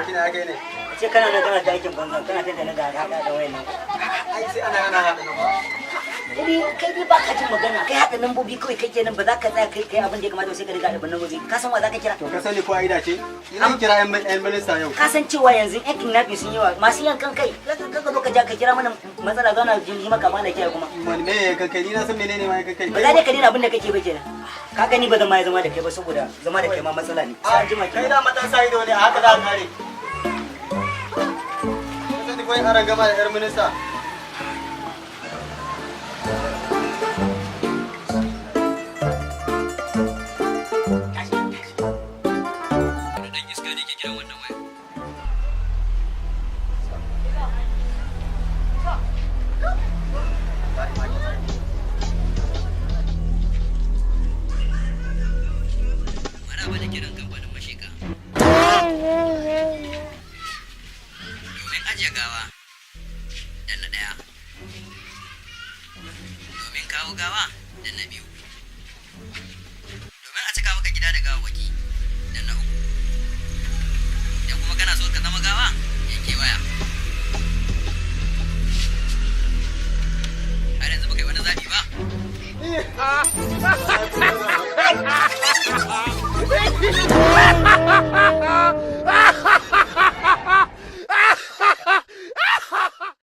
Abokina, ya kai ne? Ce kana nan kana ta aikin banza, kana ta da hada da wayan nan. Ai sai ana haɗa nan ba. Kai dai baka jin magana. Kai haɗa lambobi kawai kake nan, ba za ka tsaya kai kai abin da ya kamata ba, sai ka riga haɗa lambobi. Ka san wa za ka kira? To ka sani ko aida ce? Ina kira yan minista yau. Ka san cewa yanzu yan kidnapping sun yawa, masu yankan kai. Ka zo ka ja ka kira mana matsala, gana jin yi maka mana kiyaye kuma. Wani me ya kai? Ni na san menene ma ya kai. Ba za dai ka daina abin da kake ba kenan. Ka gani, ba zan ma ya zama da kai ba, saboda zama da kai ma matsala ne. Sai an jima Kai kenan. da matan sa ido ne, a haka za a kare. Ka sani ko yin aran gama da yar minista. Wani dan iska ne ke kiran wannan waya? Maraba da kiran kamfanin Masheka. Domin ajiye gawa, danna ɗaya. Domin kawo gawa, danna biyu. Domin a cika maka gida da gawawwaki, danna uku. Idan kuma kana so ka zama gawa,